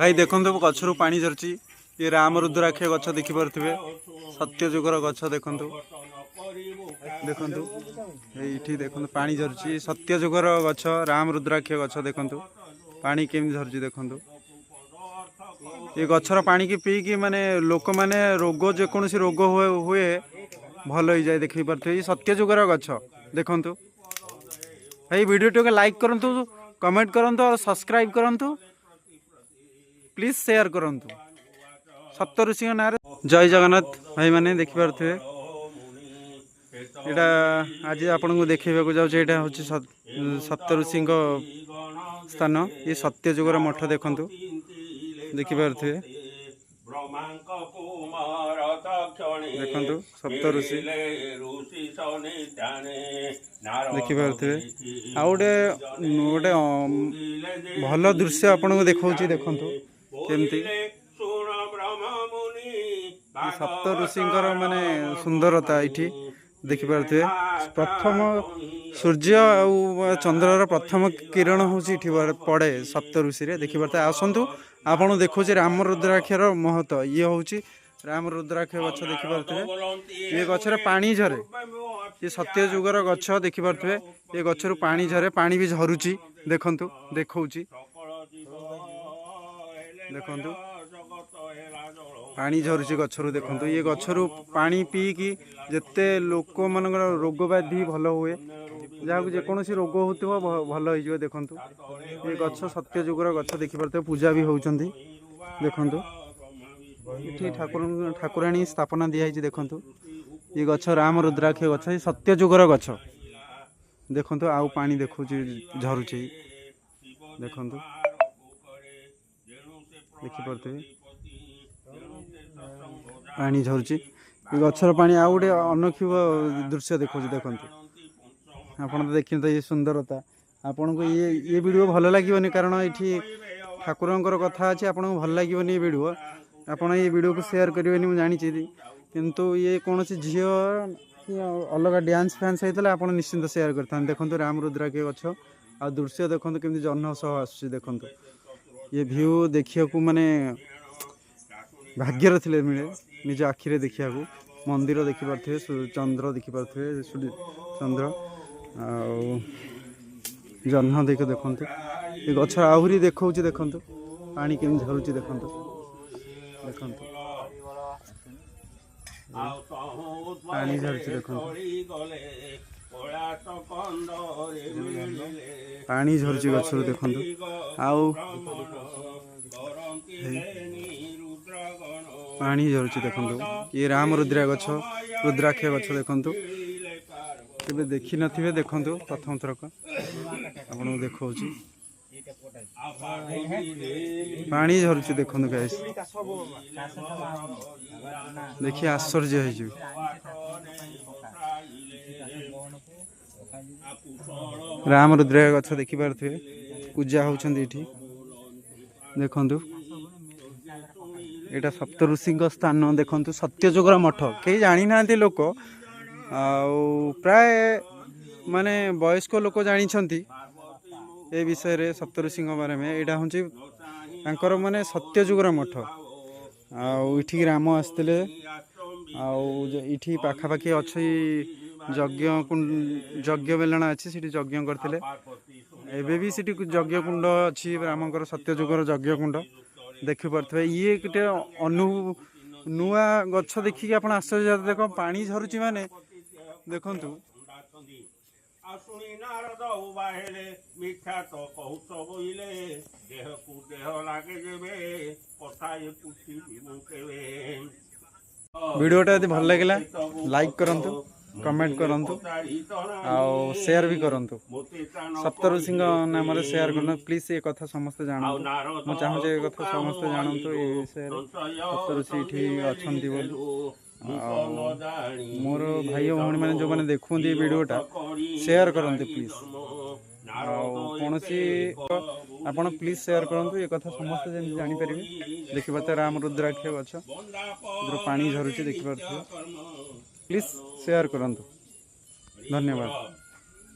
ଭାଇ ଦେଖନ୍ତୁ, ଗଛରୁ ପାଣି ଝରୁଛି। ଇଏ ରାମ ରୁଦ୍ରାକ୍ଷ ଗଛ ଦେଖିପାରୁଥିବେ, ସତ୍ୟ ଯୁଗର ଗଛ। ଦେଖନ୍ତୁ, ଦେଖନ୍ତୁ, ଏଇଠି ଦେଖନ୍ତୁ, ପାଣି ଝରୁଛି। ସତ୍ୟ ଯୁଗର ଗଛ, ରାମ ରୁଦ୍ରାକ୍ଷ ଗଛ। ଦେଖନ୍ତୁ, ପାଣି କେମିତି ଝରୁଛି ଦେଖନ୍ତୁ। ଏ ଗଛର ପାଣିକି ପିଇକି ମାନେ ଲୋକମାନେ ରୋଗ, ଯେକୌଣସି ରୋଗ ହୁଏ, ଭଲ ହେଇଯାଏ। ଦେଖିପାରୁଥିବେ, ଏଇ ସତ୍ୟ ଯୁଗର ଗଛ ଦେଖନ୍ତୁ। ଭାଇ, ଭିଡ଼ିଓଟିକୁ ଲାଇକ୍ କରନ୍ତୁ, କମେଣ୍ଟ କରନ୍ତୁ ଆଉ ସବସ୍କ୍ରାଇବ୍ କରନ୍ତୁ। ପ୍ଲିଜ୍ ସେୟାର କରନ୍ତୁ ସପ୍ତ ଋଷିଙ୍କ ନାଁରେ। ଜୟ ଜଗନ୍ନାଥ। ଭାଇମାନେ, ଦେଖିପାରୁଥିବେ, ଏଇଟା ଆଜି ଆପଣଙ୍କୁ ଦେଖେଇବାକୁ ଯାଉଛି। ଏଇଟା ହେଉଛି ସପ୍ତ ଋଷିଙ୍କ ସ୍ଥାନ। ଇଏ ସତ୍ୟ ଯୁଗର ମଠ ଦେଖନ୍ତୁ, ଦେଖିପାରୁଥିବେ। ଦେଖନ୍ତୁ, ସପ୍ତ ଋଷି ଦେଖିପାରୁଥିବେ। ଆଉ ଗୋଟେ ଭଲ ଦୃଶ୍ୟ ଆପଣଙ୍କୁ ଦେଖାଉଛି, ଦେଖନ୍ତୁ କେମିତି ଏ ସପ୍ତ ଋଷିଙ୍କର ମାନେ ସୁନ୍ଦରତା ଏଇଠି ଦେଖିପାରୁଥିବେ। ପ୍ରଥମ ସୂର୍ଯ୍ୟ ଆଉ ଚନ୍ଦ୍ରର ପ୍ରଥମ କିରଣ ହେଉଛି ଏଠି ପଡ଼େ ସପ୍ତ ଋଷିରେ, ଦେଖିପାରୁଥିବେ। ଆସନ୍ତୁ, ଆପଣ ଦେଖୁଛି ରାମ ରୁଦ୍ରାକ୍ଷର ମହତ୍ଵ। ଇଏ ହେଉଛି ରାମ ରୁଦ୍ରାକ୍ଷ ଗଛ, ଦେଖିପାରୁଥିବେ। ଇଏ ଗଛରେ ପାଣି ଝରେ। ଇଏ ସତ୍ୟ ଯୁଗର ଗଛ, ଦେଖିପାରୁଥିବେ। ଏ ଗଛରୁ ପାଣି ଝରେ, ପାଣି ବି ଝରୁଛି ଦେଖନ୍ତୁ, ଦେଖଉଛି ଦେଖନ୍ତୁ, ପାଣି ଝରୁଛି ଗଛରୁ ଦେଖନ୍ତୁ। ଇଏ ଗଛରୁ ପାଣି ପିଇକି ଯେତେ ଲୋକମାନଙ୍କର ରୋଗ ବ୍ୟାଧି ଭଲ ହୁଏ, ଯାହାକୁ ଯେକୌଣସି ରୋଗ ହେଉଥିବ ଭଲ ହେଇଯିବ। ଦେଖନ୍ତୁ, ଏ ଗଛ ସତ୍ୟ ଯୁଗର ଗଛ ଦେଖିପାରୁଥିବେ। ପୂଜା ବି ହେଉଛନ୍ତି ଦେଖନ୍ତୁ। ଏଠି ଠାକୁର ଠାକୁରାଣୀ ସ୍ଥାପନା ଦିଆହେଇଛି ଦେଖନ୍ତୁ। ଏ ଗଛ ରାମ ରୁଦ୍ରାକ୍ଷ ଗଛ, ଏ ସତ୍ୟ ଯୁଗର ଗଛ ଦେଖନ୍ତୁ। ଆଉ ପାଣି ଦେଖୁଛି ଝରୁଛି ଦେଖନ୍ତୁ, ଦେଖିପାରୁଥିବେ, ପାଣି ଝରୁଛି ଏ ଗଛର ପାଣି। ଆଉ ଗୋଟେ ଅନୋଖି ଦୃଶ୍ୟ ଦେଖାଉଛି ଦେଖନ୍ତୁ। ଆପଣ ତ ଦେଖିଲେ ତ ଏ ସୁନ୍ଦରତା। ଆପଣଙ୍କୁ ଇଏ ଭିଡ଼ିଓ ଭଲ ଲାଗିବନି, କାରଣ ଏଇଠି ଠାକୁରଙ୍କର କଥା ଅଛି। ଆପଣଙ୍କୁ ଭଲ ଲାଗିବନି ଏ ଭିଡ଼ିଓ, ଆପଣ ଏଇ ଭିଡ଼ିଓକୁ ସେୟାର କରିବେନି, ମୁଁ ଜାଣିଛି। କିନ୍ତୁ ଇଏ କୌଣସି ଝିଅ କି ଅଲଗା ଡ୍ୟାନ୍ସ ଫ୍ୟାନ୍ସ ହେଇଥିଲେ ଆପଣ ନିଶ୍ଚିନ୍ତ ସେୟାର କରିଥାନ୍ତେ। ଦେଖନ୍ତୁ, ରାମ ରୁଦ୍ରାକ୍ଷ ଗଛ ଆଉ ଦୃଶ୍ୟ ଦେଖନ୍ତୁ, କେମିତି ଜହ୍ନ ସହ ଆସୁଛି ଦେଖନ୍ତୁ। ଇଏ ଭିଉ ଦେଖିବାକୁ ମାନେ ଭାଗ୍ୟରେ ଥିଲେ ମିଳେ ନିଜ ଆଖିରେ ଦେଖିବାକୁ। ମନ୍ଦିର ଦେଖିପାରୁଥିବେ, ଚନ୍ଦ୍ର ଦେଖିପାରୁଥିବେ, ସୂର୍ଯ୍ୟ ଚନ୍ଦ୍ର ଆଉ ଜହ୍ନ ଦେଖନ୍ତୁ। ଏ ଗଛ ଆହୁରି ଦେଖଉଛି ଦେଖନ୍ତୁ, ପାଣି କେମିତି ଝରୁଛି ଦେଖନ୍ତୁ, ଦେଖନ୍ତୁ, ପାଣି ଝରୁଛି ଦେଖନ୍ତୁ, ପାଣି ଝରୁଛି ଗଛରୁ ଦେଖନ୍ତୁ। ଆଉ ପାଣି ଝରୁଛି ଦେଖନ୍ତୁ। ଇଏ ରାମ ରୁଦ୍ରା ଗଛ, ରୁଦ୍ରାକ୍ଷ ଗଛ ଦେଖନ୍ତୁ। କେବେ ଦେଖିନଥିବେ, ଦେଖନ୍ତୁ, ପ୍ରଥମ ଥରକ ଆପଣଙ୍କୁ ଦେଖାଉଛି। ପାଣି ଝରୁଛି ଦେଖନ୍ତୁ ଗାଇସ୍, ଦେଖି ଆଶ୍ଚର୍ଯ୍ୟ ହେଇଯିବେ। ରାମ ରୁଦ୍ର ଗଛ ଦେଖିପାରୁଥିବେ, ପୂଜା ହେଉଛନ୍ତି ଏଠି ଦେଖନ୍ତୁ। ଏଇଟା ସପ୍ତ ଋଷିଙ୍କ ସ୍ଥାନ ଦେଖନ୍ତୁ, ସତ୍ୟଯୁଗର ମଠ। କେହି ଜାଣିନାହାନ୍ତି ଲୋକ, ଆଉ ପ୍ରାୟ ମାନେ ବୟସ୍କ ଲୋକ ଜାଣିଛନ୍ତି ଏ ବିଷୟରେ, ସପ୍ତ ଋଷିଙ୍କ ବାରେ। ଏଇଟା ହେଉଛି ତାଙ୍କର ମାନେ ସତ୍ୟଯୁଗର ମଠ। ଆଉ ଏଠିକି ରାମ ଆସିଥିଲେ। ଆଉ ଏଇଠି ପାଖାପାଖି ଅଛି ଯଜ୍ଞ, ଯଜ୍ଞ ବେଲଣା ଅଛି, ସେଠି ଯଜ୍ଞ କରିଥିଲେ। ଏବେ ବି ସେଠି ଯଜ୍ଞ କୁଣ୍ଡ ଅଛି, ରାମଙ୍କର ସତ୍ୟଯୁଗର ଯଜ୍ଞ କୁଣ୍ଡ ଦେଖିପାରୁଥିବେ। ଇଏ ଗୋଟେ ନୂଆ ଗଛ ଦେଖିକି ଆପଣ ଆଶ୍ଚର୍ଯ୍ୟ। ଦେଖ, ପାଣି ଝରୁଛି ମାନେ ଦେଖନ୍ତୁ। ଆଉ ଶୁଣି ନାରଦ ଉବାହେଲେ, ମିଥ୍ୟା ତ କହୁଛ ବୋଇଲେ, ଦେହକୁ ଦେହ ଲାଗେ ଯେବେ, କଥା ଏ ପୁଛିବି ମୁଁ କେବେ। ଭିଡ଼ିଓଟା ଯଦି ଭଲ ଲାଗିଲା, ଲାଇକ୍ କରନ୍ତୁ, କମେଣ୍ଟ କରନ୍ତୁ ଆଉ ସେୟାର ବି କରନ୍ତୁ। ସପ୍ତ ଋଷିଙ୍କ ନାମରେ ସେୟାର କରନ୍ତୁ ପ୍ଲିଜ୍। ଏ କଥା ସମସ୍ତେ ଜାଣନ୍ତୁ, ମୁଁ ଚାହୁଁଛି ଏ କଥା ସମସ୍ତେ ଜାଣନ୍ତୁ ଏ ବିଷୟରେ, ସପ୍ତ ଋଷି ଏଠି ଅଛନ୍ତି ବୋଲି। ଆଉ ମୋର ଭାଇ ଓ ଭଉଣୀମାନେ, ଯେଉଁମାନେ ଦେଖୁଛନ୍ତି ଏ ଭିଡ଼ିଓଟା, ସେୟାର କରନ୍ତୁ ପ୍ଲିଜ୍। ଆଉ କୌଣସି ଆପଣ ପ୍ଲିଜ୍ ସେୟାର କରନ୍ତୁ, ଏ କଥା ସମସ୍ତେ ଯେମିତି ଜାଣିପାରିବେ। ଦେଖିପାରୁଥିବେ, ରାମ ରୁଦ୍ରାକ୍ଷ ଗଛ, ଏଥିରୁ ପାଣି ଝରୁଛି ଦେଖିପାରୁଥିବେ। ପ୍ଲିଜ୍ ସେୟାର କରନ୍ତୁ, ଧନ୍ୟବାଦ।